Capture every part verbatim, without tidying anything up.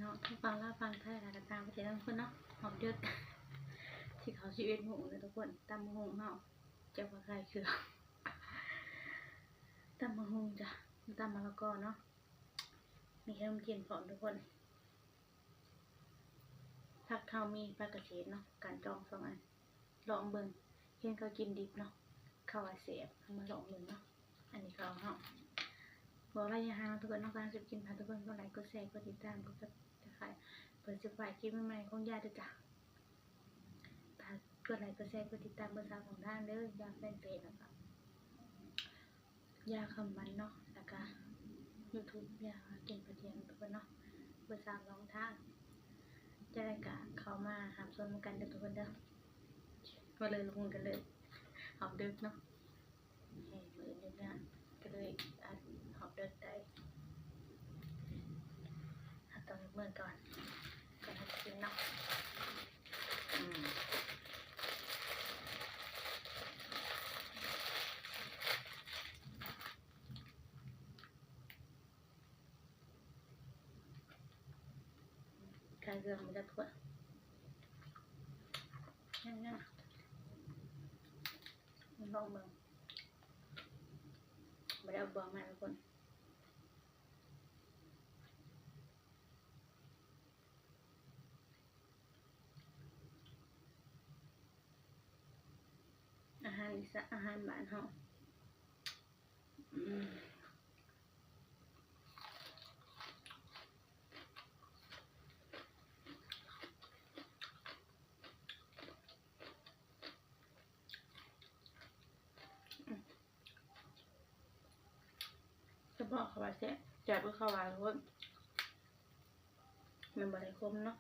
เนาะ ทั้งฝั่งลาวฝั่งไทย แล้วก็ต่างประเทศทุกคนเนาะ ฮอดดึก สิเข้าสิบเอ็ดโมงแล้วทุกคน ตำบักหุ่งเฮา จักว่าไข่เคือง ตำบักหุ่งจ้ะ ตำมะละกอเนาะ มีขนมจีนพร้อมทุกคน ผักเฮามีผักกระเฉดเนาะ การจองสองอัน ลองเบิ่ง เห็นเขากินดิบเนาะ เขาว่าแซ่บ เอามาลองเบิ่งเนาะ อันนี้เขาเฮา บอกว่าอย่าหาทุกคนเนาะ การสิกิน ฝากทุกคนกดไลค์ กดแชร์ กดติดตาม กดซับสไครบ์ เพื่อสิพลาดคลิปใหม่ๆของย่าด้วยจ้ะ ฝากกดไลค์ กดแชร์ กดติดตาม เบอร์สามของท่านเด้อ ย่าแฟนเพจนะคะ ย่าคำมันเนาะ แล้วก็ยูทูบย่ากินปลาเทียมทุกคนเนาะ เบอร์สามสองทาง จะได้กะเข้ามาหาชมกันเด้อทุกคนเด้อ ก็เลยลงกันเลย ฮอดดึกเนาะ เฮ้ย มื้อนี้นะ ก็เลยอัดฮอดดึกได้ เอาตอนมื้อก่อน ก่อนจะกินเนาะ อืม ไข่เคืองมันจะถ้วย นั่นๆ ลองเบิ่ง บ่ได้เอาบ่วงมาทุกคน อาหารอีสาน อาหารบ้านเฮา อืม เฉพาะเขาว่าแซ่บ แซ่บคือเขาว่าทุกคน มันบ่ได้ขมเนาะ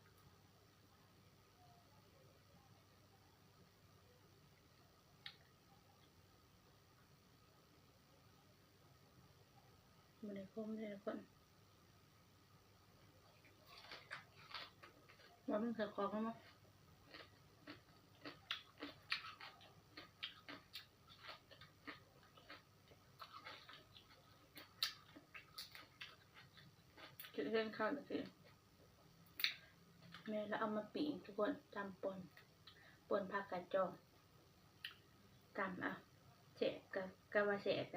บ่ได้ขมเลยทุกคน ว่ามันใส่ของแล้วเนาะ คิดเรื่องข้าวหน่อยสิ แม่แล้วเอามาปิ้งทุกคน ตำป่น ป่นผักกาดจอง ตำเอา แซ่บกะ กะว่าแซ่บไป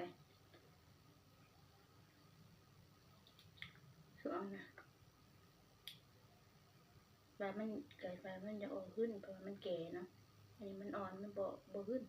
ช่วงนะ ใบมัน ใบมันจะออกขึ้น เพราะว่ามันแก่เนาะ อันนี้มันอ่อน มันบ่ บ่ขึ้น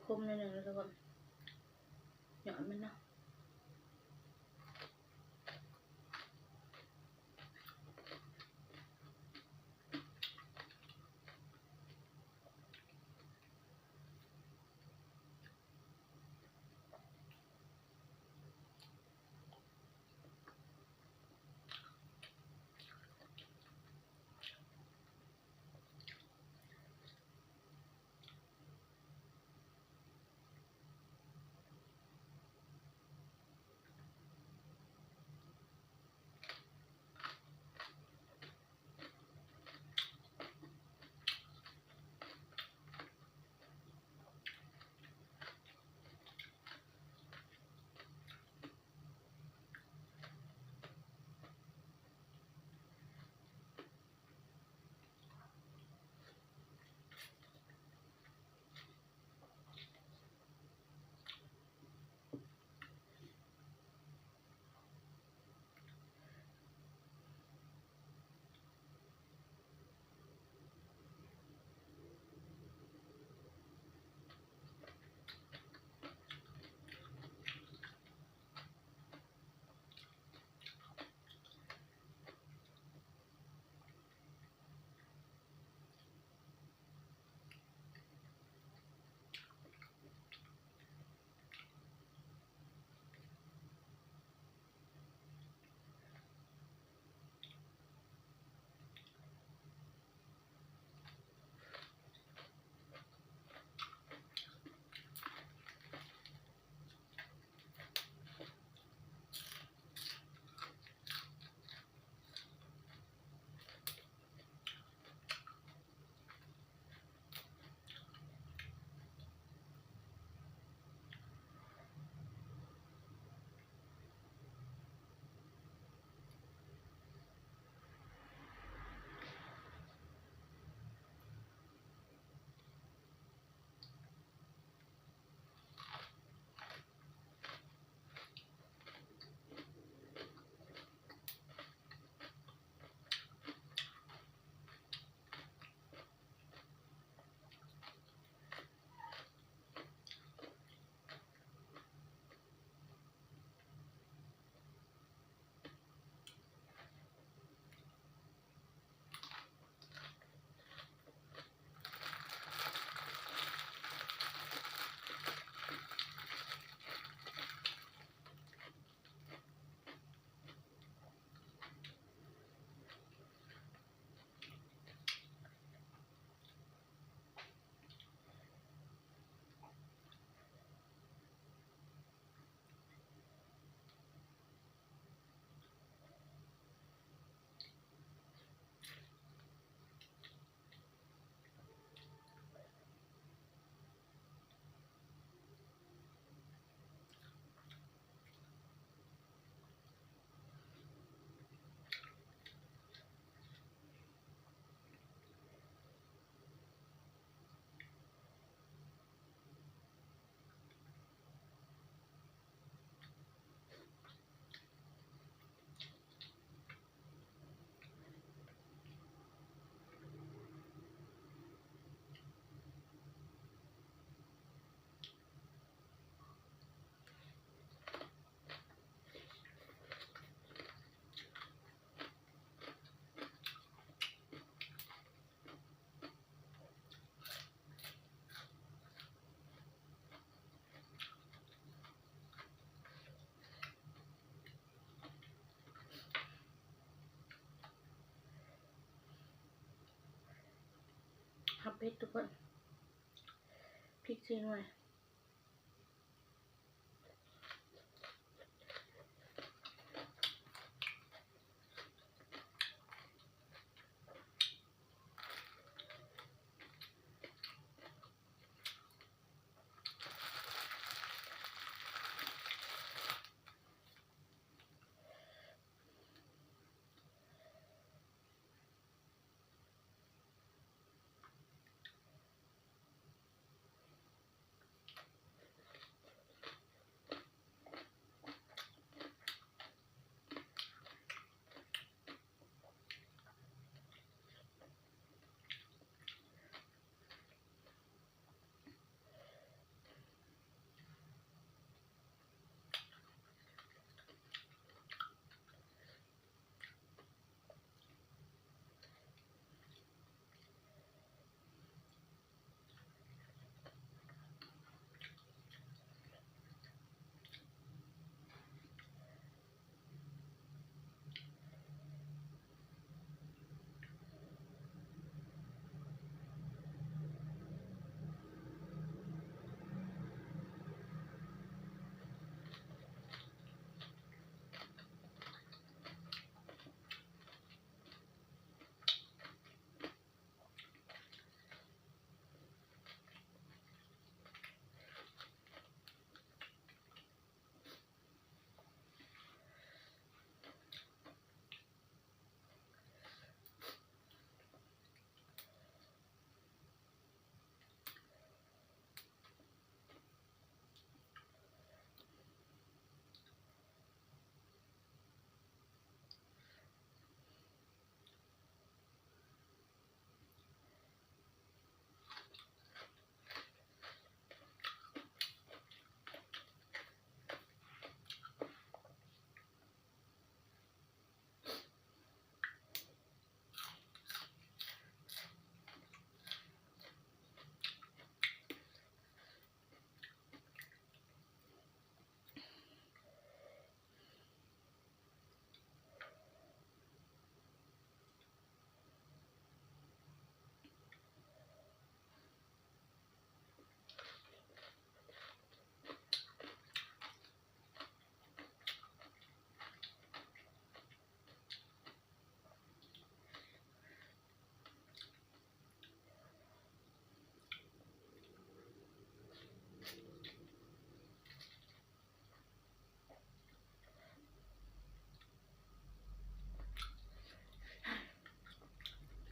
ขมนิดนึงแล้วก็หยอดมันเนาะ ผักเผ็ดทุกคน พริกสี่หน่วย เ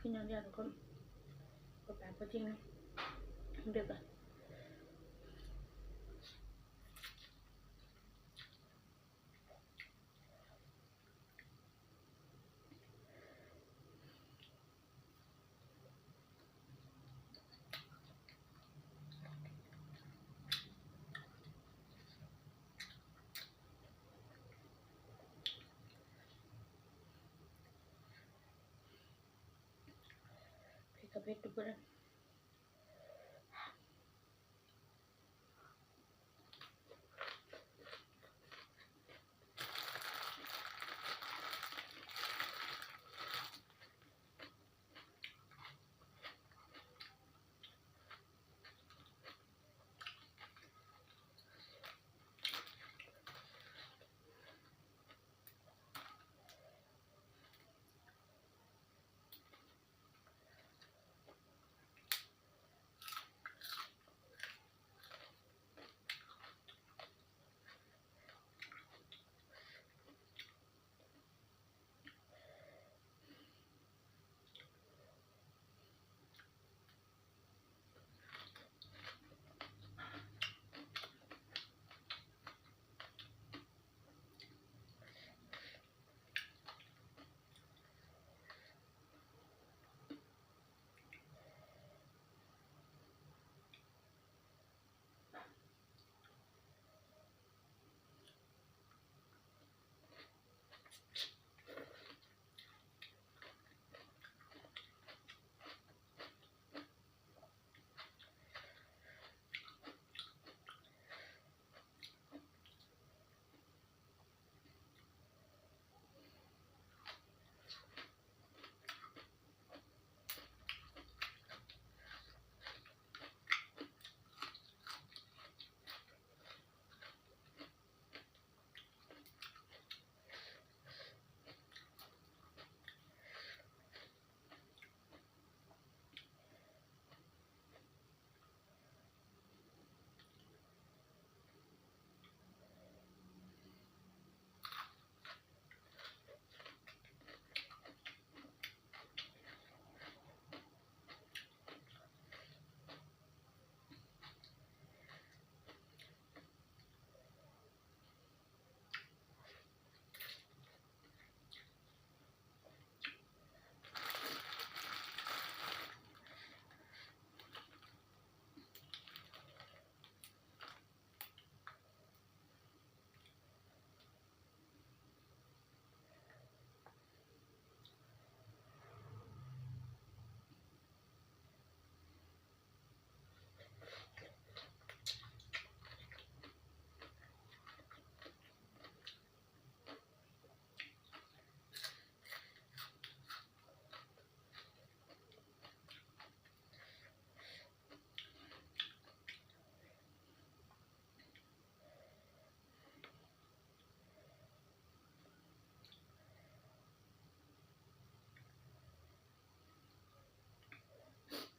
Nhìn nhận của của bạn của Trinh được rồi. Pick up it to put it.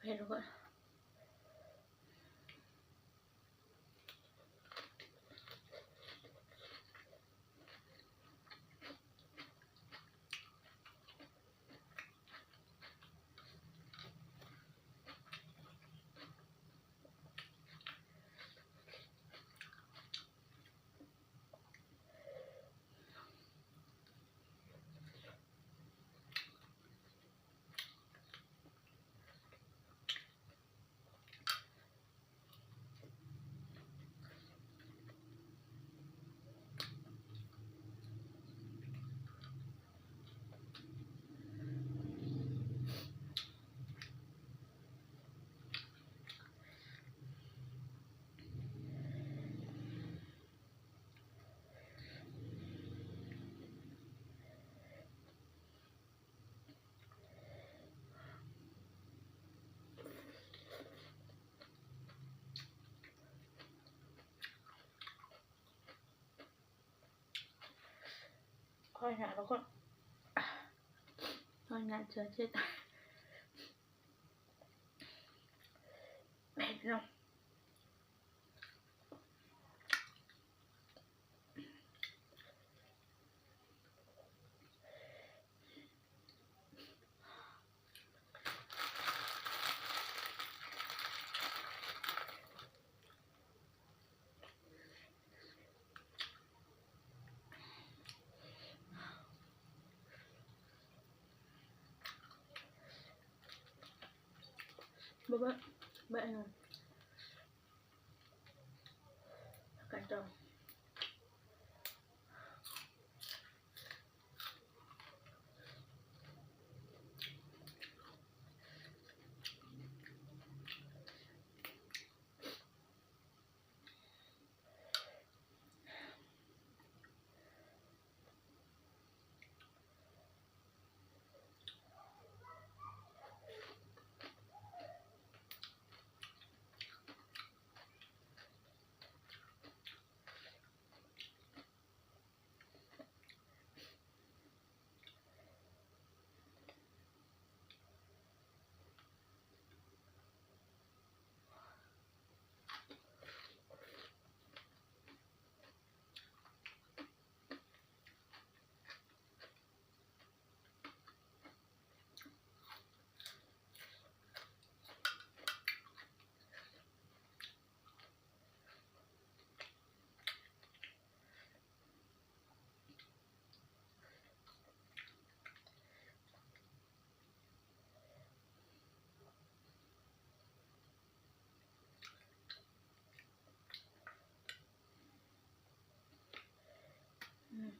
Pero Hơi ngại nó còn hơi ngại chứa chết. Mệt lắm. เบอะเบอะหนึ่ง ผักกาดดอง อืม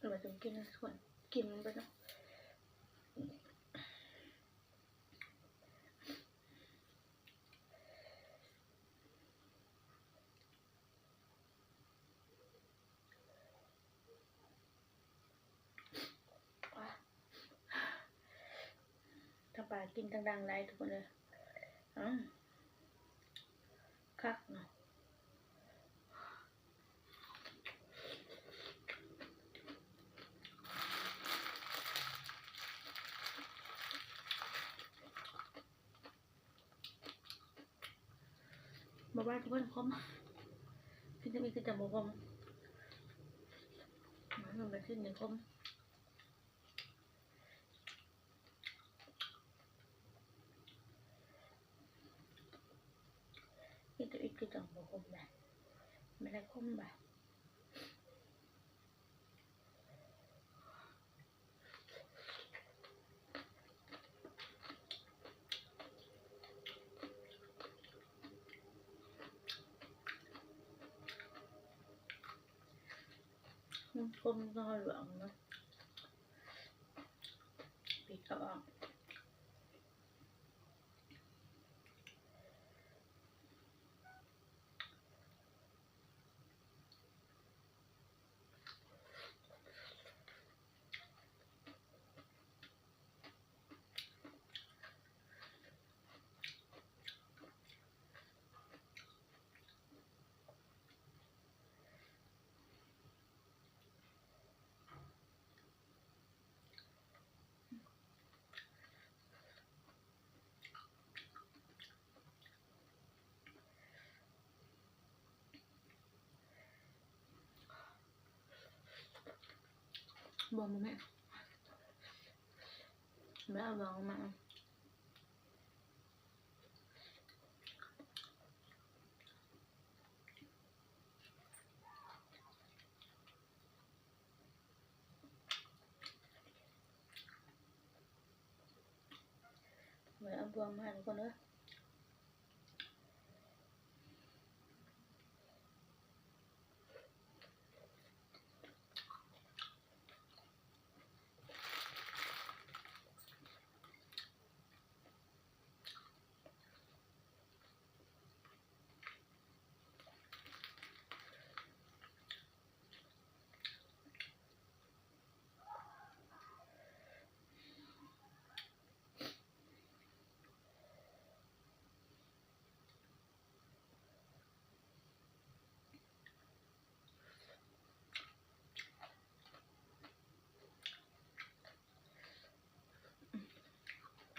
เราจะกินส่วนกินมันไปเนาะ ถ้าปลากินต่างๆได้ทุกคนเลย อืม คักเนาะ บอกว่าทุกคนคม กินจะมีกินแต่หมูคม มันเป็นที่เหนียวคม นี่ตัวอีกคือจังบ่คมนะ ไม่ได้คมบ่ะ อืม คมก็เหลืองเนาะ ปิดเอาออก บองมาแม่ แม่เอาบองมา แม่เอาบองมาทุกคนเด้อ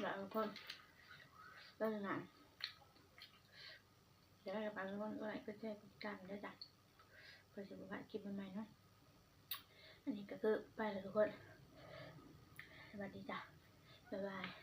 แล้วก็ แล้วยังไง เดี๋ยวเราจะไปทุกคนก็ไลค์กดแชร์กดติดตามด้วยจ้ะ เพื่อจะไม่พลาดคลิปใหม่ๆเนาะ อันนี้ก็คือไปแล้วทุกคน สวัสดีจ้ะ บ๊ายบาย